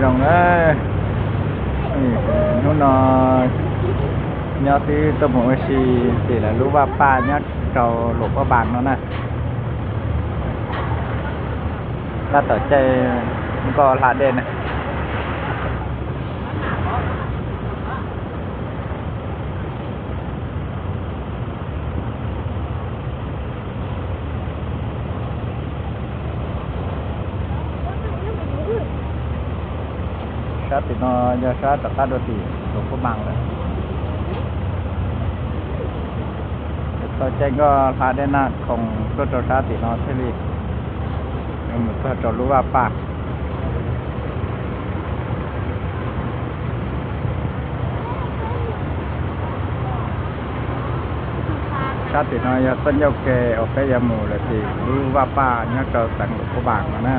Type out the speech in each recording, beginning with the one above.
Zoo na, hnub no nyob xwb tuaj mus ua si tim lawv lub vaj paj nyob rau Luam Phab Npas no na. Tab tom caij nkoj hla dej na. Sab tim no yog sab rov qab dua tim Luam Phab Npas lawm. Tau caij nkoj hla dej Naj Khoom tuaj rau sab tim no thiaj li mus txog rau lub vaj paj. Sab tim no yog txoj ncauj ke uas peb yuav mus lawm tim lub vaj paj nyob rau xeev Luam Phab Npas no na.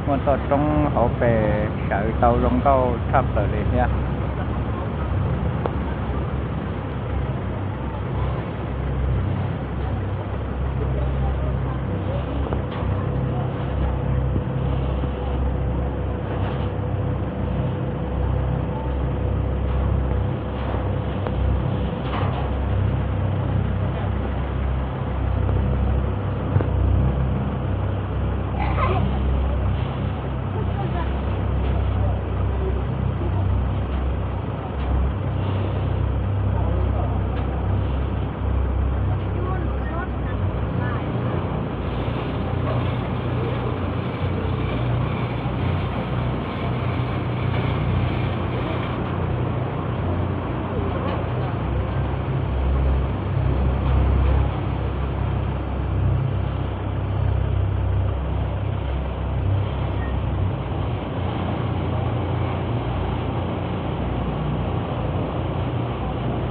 Muaj toj roob hauv pes sawv tau zoo nkauj tshaj plaws li thiab.